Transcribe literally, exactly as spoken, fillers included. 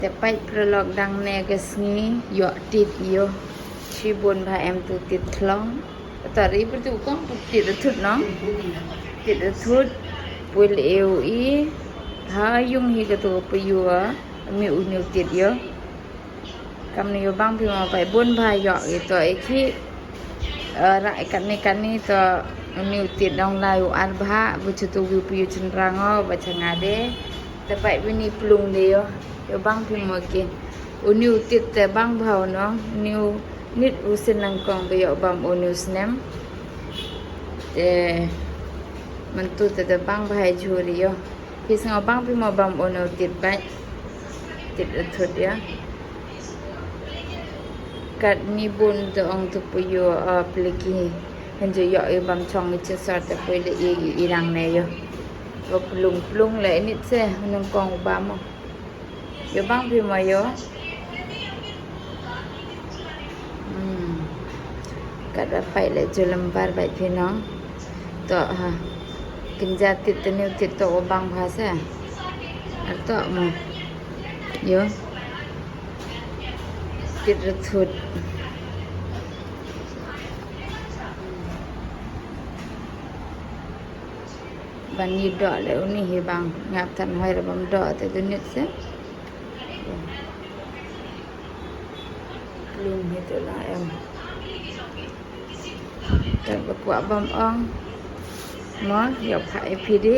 Te pait paralok, dang ne ka sngi yoh tit yo. Chi bun bha em tu tit thlong. Tari pyrtu kong tu tit rathut nong. Tit rathut. Pul eu i. Ha yung hi ka tu pa yo. Mi u niu tit yo. Kam ni yo bang phi mo, pait bun bha yoh i to i khi. Eh, ra i kat ni kat ni to u niu tit dong lai u ar bha, bu chu tu wi pu yu chynrang o, ba cha nga de. Te pait wi ni plung de yo. Yo bang phi mo ki. U niu tit te bang bha u nong, niu nit u sin nang kong ba yoh bam u niu snem. Te man tu te te bang bha i jhur yo. Phi sngaw bang phi mo bam u niu tit pait. Tit rathut ya. Kat ni bun te ong tu pu yo, ah, pliki. Hen jo yoh i bam chong i chesar te pu le i, i, i rang ne yo. Wa plung, plung le nit se, nang kong u bam o. Yo bang phi mo yo. Hmm. Kat wa pait le ju lambar bait phi nong. To ha. Kin ja tit te niu tit to wa bang bha se. Ar to mo. Yo. Tit rathut. Ban ni doh le u ni hi bang. Ngap than hoi ra bam doh te tu nit se. Plung hi tu la em. Te ba kwah bam ong. Mo, yoh pha i phi di.